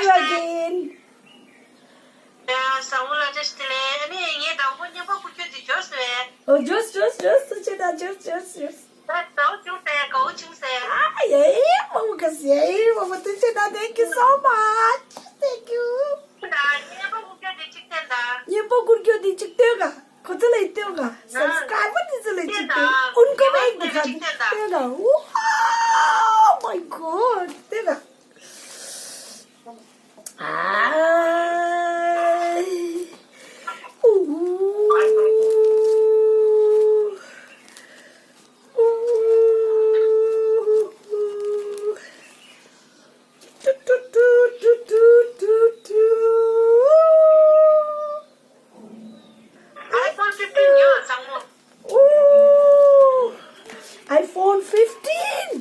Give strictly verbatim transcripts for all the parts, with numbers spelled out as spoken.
you again. ཡ་བཟང་མོ་ལ་བཀྲ་ཤིས་བདེ་ལེགས། ཨ་ནི་ངས་དང་པོ་བརྙན་པར་བསྐུར་རྒྱུ་དེ་འབྱོར་སོང་བས། ཨོ་འབྱོར་འབྱོར་འབྱོར་སུ་ཆེ་ད་འབྱོར་འབྱོར་འབྱོར། ད་ཟའོ་བྱུང་སེ་གའོ་བྱུང་སེ། ཨ་ཡེ་མ་མོ་ག་སི་ཡེ་མ་མོ་ཐུགས་རྗེ་གནང་། Thank you so much. Thank you. ད་བརྙན་པར་བསྐུར་རྒྱུ་དེ་གཅིག་བསྟན་ད། བརྙན་པར་བསྐུར་རྒྱུ་དེ་གཅིག་སྟོན་ག་ཁོ་ཚོ་ལ་སྟོན་ག subscriber དེ་ཚོ་ལ་གཅིག་སྟོན། ཨུན་ཀོ་མེག་དེ་ག་སྟོན་ག Oh my god སྟོན་ག iPhone fifteen ཡོད་ཚང་མ། Ooh, iPhone fifteen.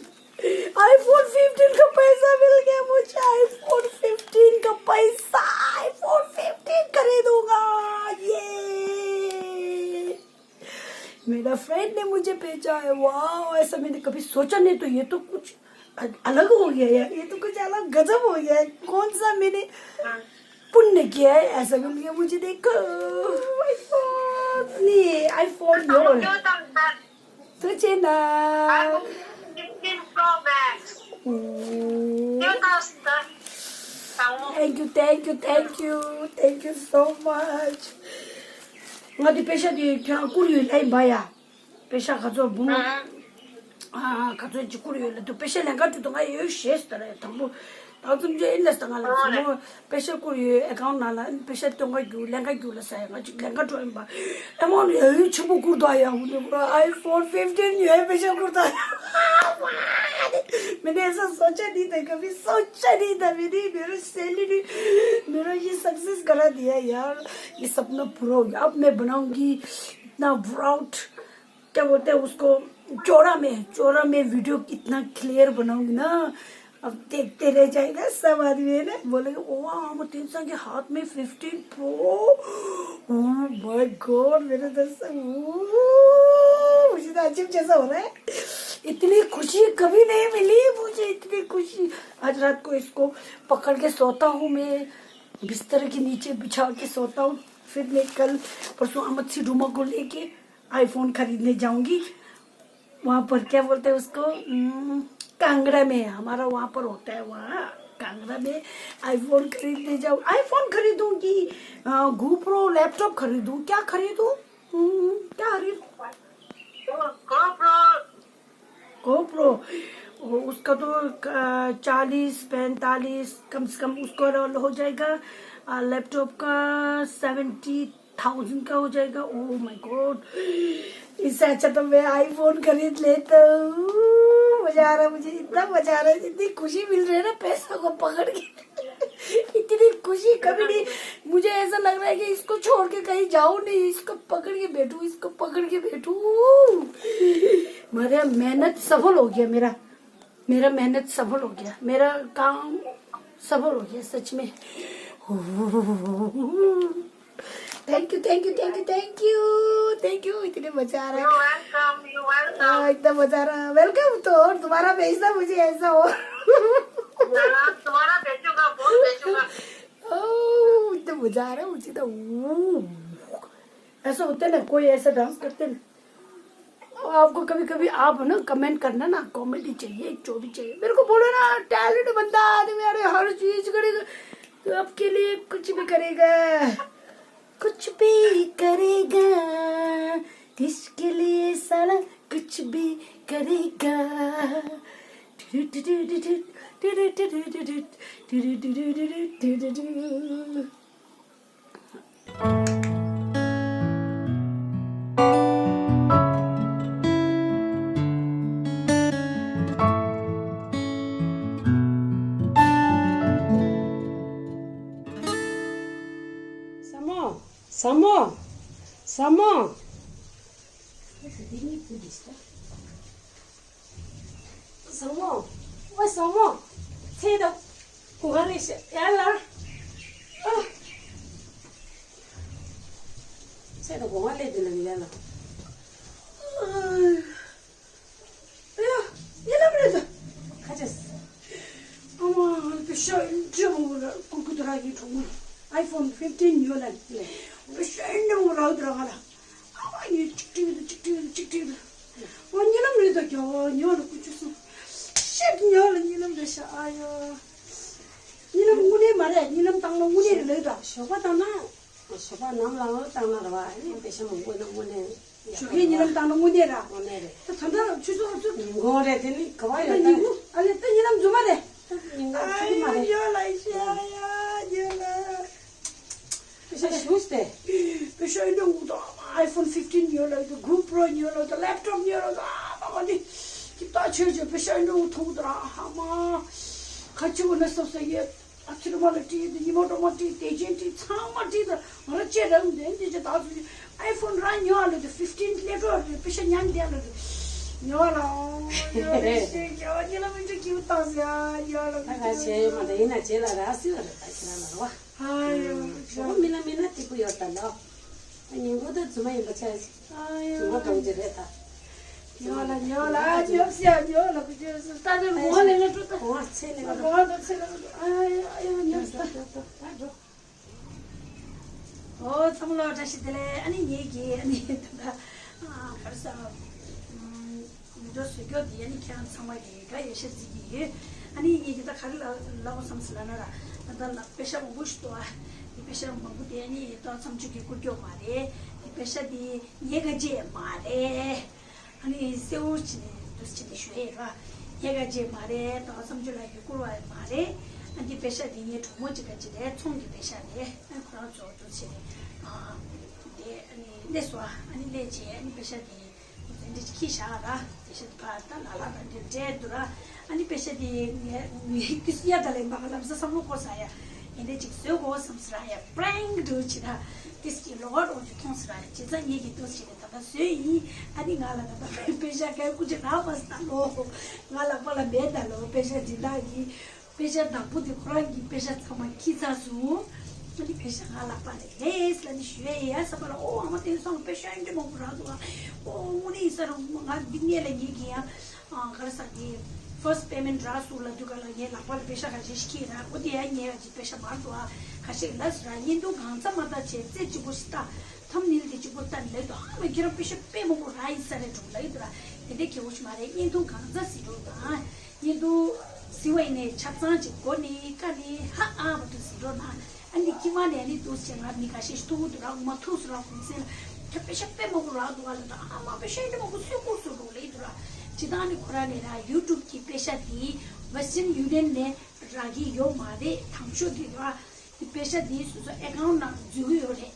iPhone fifteen का पैसा मिल गया मुझे। iPhone fifteen का पैसा। iPhone fifteen खरीदूंगा। ये मेरा फ्रेंड ने मुझे भेजा है। वाह, ऐसा मैंने कभी सोचा नहीं। तो ये तो कुछ अ- अलग हो गया यार। ये तो कुछ अलग गजब हो गया है। कौन सा मैंने पुण्य किया है, ऐसा मिल गया मुझे। देखो, iPhone. नहीं, iPhone ཡོད། ཐུགས་རྗེ་གནང་། iPhone fifteen Pro Max. ཡོད་ད་ཟེར་ད། Thank you, thank you, thank you, thank you so much. ང་དེ་པེ་ཤ་དེ་ཁྱོད་རང་བསྐུར་ཡོད་ལ་ཡིན་པ་ཡ། པེ་ཤ་ག་ཚོད་འབུམ། ཨ་ག་ཚོད་ཅིག་བསྐུར་ཡོད་ལ་དུ་པེ་ཤ་ལེན་ག་འགྲོ་དུ་ང་ཡོད་ཤེས་ད་རེད། དང་པོ་ད་ཙམ་ཅིག་ཨིན་ལས་ད་ང་ལ་ཚང་མ་པེ་ཤ་བསྐུར་ཡོད། ཨེ་ཀའུན་ནང་ལ་པེ་ཤ་སྟོན་ག་རྒྱུ་ལེན་ག་རྒྱུ་ལ་ས་ཡ། ང་ཅིག་ལེན་ག་འགྲོ་ཡིན་པ། ཨེ་མོ་ཡ་ཡུ་ཆུ་བུ་བསྐུར་ད་ཡ། འུ་ནི་ཁོ་ར་iPhone fifteen ཡོད། པེ་ཤ་བསྐུར་ད་ཡ། मैंने ऐसा सोचा नहीं था कभी। सोचा नहीं था। मेरी मेरी सहेली ने मेरा ये सक्सेस करा दिया यार। ये सपना पूरा हो गया। अब मैं बनाऊंगी इतना ब्राउड, क्या बोलते हैं उसको, चौरा में, चौरा में वीडियो इतना क्लियर बनाऊंगी ना। अब देखते रह जाएगा सब आदमी, है ना, बोलेगा, "ओ, हम तीन साल के हाथ में fifteen Pro। Oh my God, मेरे दर्शक, ओ, मुझे तो अजीब जैसा हो रहा है। इतनी खुशी कभी नहीं मिली मुझे, इतनी खुशी।" आज रात को इसको पकड़ के सोता हूँ मैं, बिस्तर के नीचे बिछा के सोता हूँ। फिर मैं कल परसों अमत सी डूमा को लेके iPhone खरीदने जाऊंगी। वहाँ पर क्या बोलते हैं उसको, हम्म, कांगड़ा में, हमारा वहाँ पर होता है, वहाँ कांगड़ा में iPhone खरीदने जाऊँ। iPhone खरीदूंगी, अ, GoPro laptop खरीदूँ, क्या खरीदूँ? हम्म, क्या खरीदूँ? GoPro। GoPro, वो उसका तो, अ, चालीस पैंतालीस कम से कम उसका हो जाएगा। अ, लैपटॉप का सेवेंटी थाउजेंड का हो जाएगा। Oh my God, इससे अच्छा तो मैं iPhone खरीद लेता हूँ। मजा आ रहा है मुझे, इतना मजा आ रहा है, इतनी खुशी मिल रही है ना पैसों को पकड़ के। इतनी खुशी कभी नहीं। मुझे ऐसा लग रहा है कि इसको छोड़ के कहीं जाऊँ नहीं, इसको पकड़ के बैठूँ, इसको पकड़ के बैठूँ। मेरा मेहनत सफल हो गया, मेरा मेरा मेहनत सफल हो गया, मेरा काम सफल हो गया सच में। Thank you, thank you, thank you, thank you, thank you। इतने मजा आ रहा है। You're welcome, you're welcome। हाँ, इतना मजा आ रहा है। वेलकम तो, और दोबारा भेजना मुझे, ऐसा हो। हाँ, तुम्हारा भेजूंगा, बहुत भेजूंगा। ओह, इतना मजा आ रहा है मुझे तो। ओह, ऐसा होता है ना, कोई ऐसा डांस करते ना। आपको कभी कभी आप ना कमेंट करना ना, कॉमेडी चाहिए, जो भी चाहिए, मेरे को बोलो ना। टैलेंट बनता आदमी, अरे हर चीज करेगा, तो आपके लिए कुछ भी करेगा, कुछ भी करेगा, इसके लिए साला कुछ भी करेगा। ཟབ་མོ། ཟབ་མོ། ཟབ་མོ། བཟང་མོ། ཨོ་བཟང་མོ། ཚེ་དང་གོ་ག་ལས་ཤ་ཡར་ལ། ཨ། ཚེ་དང་གོ་ག་ལས་དེ་ལ་ཡར་ལ། ཨ། ཡ་ཡ་ལ་མ་རེད་ད། ཁ་ཅེས། ཨ་མ་ང་ལ་པེ་ཤ་ཡིན་ཅེས་མོ་གོ་ལ་ཀུ་ ཉོ་ལ་ལས། ཤོད་འདྲ་མོ་རག་འདུག་ར་ང་ལ། ཨ་མ་ཡོད་གཅིག་སྒྲིག་འདུག་གཅིག་སྒྲིག་འདུག་གཅིག་སྒྲིག་འདུག་ཨོ་ཉི་ལམ་རེད་དོ་རྒྱ་བོ་ཉོ་ལ་ཀུ་ཅུ་སོང་། ཤེད་ཉོ་ལ་ཉི་ལམ་རེད་ཤག་ཨ་ཡོ། ཉི་ལམ་དངོས་གནས་མ་རེད། ཉི་ལམ་བཏང་ན་དངོས་གནས་རེད་ལོས་དོ། ཞོགས་པ་བཏང་ན། ཞོགས་པ་ནམ་ལངས་བཏང་ན་ར་བ་ཨ་ནི་པེ་ཤ་མང་པོ་ཡིན་ན་དངོས་གནས། ཞོགས་ཀའི་ཉི་ལམ་བཏང་ན་དངོས་གནས་ར། དངོས་གནས་རེད། ད་ད་ལྟ་ཆུ་ཚོད་ཚོད། ཉིན་གུང་རེད་དེ་ནི་ག་བ་ད་ཡོད་ད། ཉིན་གུང་ཨ་ལེ་ད་ཉི་ལམ་རྫུན་མ་རེད། ཉིན་གུང་ཚུད་མ་རེད། ཡོད་ལ་ཤ་ཡ་ཡོད་ལ། པེ་ཤ་ཞུས་ཏེ། པེ་ཤ་ཨིན་འདྲ་འུ་དང་ཨའི་ཕོན་ཕིཕ་ཊིན་ཉོ་ལ་ཡོད། གོ་པྲོ་ཉོ་ལ་ཡོད། ལེབ་ཊོབ་ཉོ་ལ་ཡོད། ཨ་མ་མ་འདི་ཀི་ཏ་ཆོས་ཆོས་པེ་ཤ་ཨིན་འདྲ་འུ་ཐུང་དུ་ར་ཧ་མ། ཁ་ཆུ་བོ་ན་སོབ་སོ་ཡོད། ཨ་ཚུར་མ་ལ་བྲིས་ཏེ་ཉི་མ་གྲོ་མ་བྲིས་ཏེ་ཅན་བྲིས་ཚང་མ་བྲིས་ཏེ་ང་ར་ཅེ་རང་དེ་འདི་ཅེ་ད་ཚུ་ཨའི་ཕོན་ར་ཉོ་ཨ་ལེ་དེ་ཕིཕ་ཊིན་ལེབ་ཊོབ་རེད། པེ་ཤ་ཉན་དེ་ཨ་ལེ་དེ་ཉོ་ལ་ཉོ་ལེ་ཤེ་ཉོ་ཉི་ལ་མི་འདྲ་ཀིའུ་ཏང་ཟེ་ཨ་ཉོ་ལ་ད་ག་ཆེ་མ་དེ་ཡིན་ན་ཅེ་ལ་ར་སི་ལ་ར་ད་ཁྱེད་ར་ལ་ར་བ། ཨ་ཡོ། ཞོགས་པ་མི་ལ་མི་ལ་ཏི་ཀུ་ཡོད་ད་ལོ། ཉིན་གུང་དུ་རྫུན་མ་ཡིན་པ་ཆ་རྫུན་མ་གང་ཅི་རེད་ད། ཉོ་ལ་ཉོ་ལ་ཉོ་སི་ཡ་ཉོ་ལ་ཀུ་ཅོ་སི་ད་ནི་གོང་ལ་ང་ཀྲུ་ད་གོང་ཚེ་ལེ་ང་གོང་ལ་ཚེ་ལེ་ཨ་ཡོ་ཨ་ཡོ་ཉོ་སི་ད་ད་ད་ད་འགྲོ། ཨོ་ཚང་མ་ལ་བཀྲ་ཤིས་བདེ་ལེགས། ཨ་ནི་ངེད་ཀྱིས་ཨ་ནི་ད་ལྟ་ག་རེ་ཟ། ཡོད་འགྲོ་བཟོ་སྐྱོར་དེ་ཡ་ནི་ཁྱེད་རང་ཚང་མ་གི་ག་ཡེ་ཤ་རྩིས་ཀྱི་ཡོད། ཨ་ནི་ངེད་ཀྱི་ད་ག་རེ་ལ་ལབ་དགོས་བསམ་སི་ལ་ན་ར། ད་ལ་པེ་ཤ་མང་པོ་ཞིག་འདུག་ཨ། དེ་པེ་ཤ་མང་པོ་དེ་ནི་ཏོག་ཙམ་ཅིག་གི་བསྐུར་རྒྱུ་མ་རེད། དེ་པེ་ཤ་དེ་ངེད་ག་རྗེས་མ་རེད། ཨ་ནི་གསལ་བོ་བྱས་ནས་འདུག་སེ་བྱས་ནས་ཞུ་ཡས་ར། ངེད་ག་རྗེས་མ་རེད། ཏོག་ཙམ་ཅིག་ལ་ཡོད་བསྐུར་བ་མ་རེད། ཨ་ནི་པེ་ཤ་དེ་ངའི་གྲོགས་མོ་ཅིག་ག་ཅིག་རེད། ཚོང་གི་པེ་ཤ་རེད། ཨ་ཁོ་རང་ཚོ་འདུག་སེ་བྱས་ནས་ཨ་དེ་ཨ་ནི་སླེབས་སོང་། ཨ་ནི་སླེབས་བྱས་ཨ་ནི་པེ་ཤ་དེ། དེ་འདྲ་ཅིག་ཁྱི་ཤ་ར། དེ་ཤ་ཕ་ད་ལ་ལ་དང་འདྲ་འདྲ་འདུག་ར། ཨ་ནི་པེ་ཤ་དེ་ངས་ངས་ཀི་སི་ཡ་ད་ལེ་མ་ག་ལམ་ས་བསམ་བློ་འཁོར་ས་ཡ། དེ་འདྲ་ཅིག་བཟོས་གོ་བསམ་ས་ར་ཡ། པྲེང་འདྲ་ཅིག་ར། ཏིས་ཀྱི་ལོག་འོང་ཅིག་མཐོང་ས་ར་ཡ། བྱས་ཙང་ངས་ཀྱི་ཏོག་ཙམ་ཅིག་ད་ལྟ་བཟོས་ཡིན། ཨ་ནི་ང་ལ་ད་ལྟ་པེ་ཤ་ག་ཀུ་ཅི་རག་མ་སོང་ད་ལོ། ང་ལག་པ་ལ་མེད་ད་ལོ། པེ་ཤ་སྦྱིན་བདག་གིས། པེ་ཤ་བདག་པོ་དེ་ཁོ་རང་གི་པེ་ཤ་ཚང་མ་ཁྱི་ཚར་སོང་། ཨ་ནི་པེ་ཤ་ང་ལག་པ་ལ་མེད་ལ་ནི་ཞུ་ཡ་ཡ་ས་པ་ལ། ཨོ་ཨ་མ་དེང་སང་པེ་ཤ་ཡིན་གྱི་མང་པོ་རག་འདུག་ཨ། ཨོ་དངོས་གནས་ཡིན་ས་རུང་ང་འདི་ངས་ལ་ངས་ཀྱི་ཡ། ཨ་ག་རེ་ཟ་དེ་ཕར་སི་ཊི་པེ་མེན་ཊི་རག་སོང་ལབ་དུས་ག་ལ་ངའི་ལག་པ་ལ་པེ་ཤ་ཁ་ཤས་ཤིག་ཁྱེར་ར། ཨོ་དེ་ཡ་ངས་ཡ་ཅིག་པེ་ཤ་མར་འདུག་ཨ། ཁ་ཤས་ལ་ཟེར་ར། བརྙན་ཐུང་གང་ཚ་མ་ལྟ་བྱས་རྩེ་གཅིག་པོ་ཞིག་ལྟ། ཐམ་ནེལ་དེ་གཅིག་པོ་ལྟ་ནས་ལབ་དུས་ཨ་མ་ཁྱེད་རང་པེ་ཤ་དཔེ་མང་པོ་རག་ཡིན་ས་རེད་འགྲོ་ལབ་ཡིན་འདུག་ར། དེ་འདྲའི་གལ་པོ་ཞིག་མ་རེད། བརྙན་ཐུང་གང་ཚ་ཟེར་འགྲོ་དང་། ཡིན་དུ། སི་ཝའི་ནས་ཆ་ཚང་ཅིག་གོ་ནི་ཀ་ནི་ཧ་ཨ་བ་དུ་ཟིན་འགྲོ་ན། ཨ་ནི་ཀི་མ་ནས་ཨ་ནི་དུ་ཟེར་ང་མི་ཁ་ཤས་ཤིག་ཐུག་དུ་ར་ངོ་མ་ཐུག་སུ་ར་གུང་སེང་ལ་ཁྱོད་པེ་ཤ་དཔེ་མང་པོ་རག་འདུག་ཨ་ལ་ད་ཨ་མ་པེ་ཤ་ཨིན་དུ་མང་པོ་སུས་བསྐུར་སུ་འགྲོ་ལེ་འདུག་ར། ཇི་ལྟར་ནི་ཁོ་ར་ནས་ར་ཡུ་ཊུབ་ཀྱི་པེ་ཤ་དེ་ཝེ་སི་ཊརན་ཡུ་ནི་ཡན་ནས་རག་གི་ཡོད་མ་རེད། དང་ཤོས་དེ་ར། དེ་པེ་ཤ་དེ་སོ་སོ་ཨེ་ཀའུན་ཊི་ནང་འཛུལ་གི་ཡོད་རེད།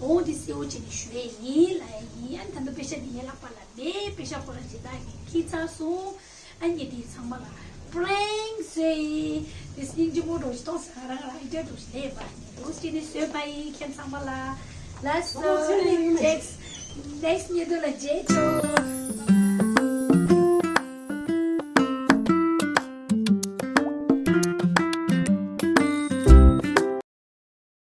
འོང་དེ་གསལ་བོ་བྱས་ནས་ཞུ་ཡས་ཡིན་ལབ་ཡས་ཡིན། ཨ་ནི་ད་ལྟ་པེ་ཤ་དེ་ངའི་ལག་པ་ལ་མེད། པེ་ཤ་ཁོ་རང་ཇི་ལྟར་ཡིན་ཁྱི་ཚར་སོང་། ཨ་ནི་དེ་ཚང་མ་ལ་པྲེང་བཟོས་ཡིན། དེ་སྙིང་རྗེ་མོ་འགྲོ་ཞིག་མཐོང་ས་ང་རང་ང་རང་ཨི་ཏྲེ་འགྲོ་ཞིག་ལས་པ་ཡིན། འདུག་སེ་བྱས་ནས་བཟོས་པ་ཡིན། ཁྱེད་ཚང་མ་ལ་ལགས་སོ། ནེག་སི་ནེག་སི་ཉིན་དུ་ལ་མཇལ་ཆོག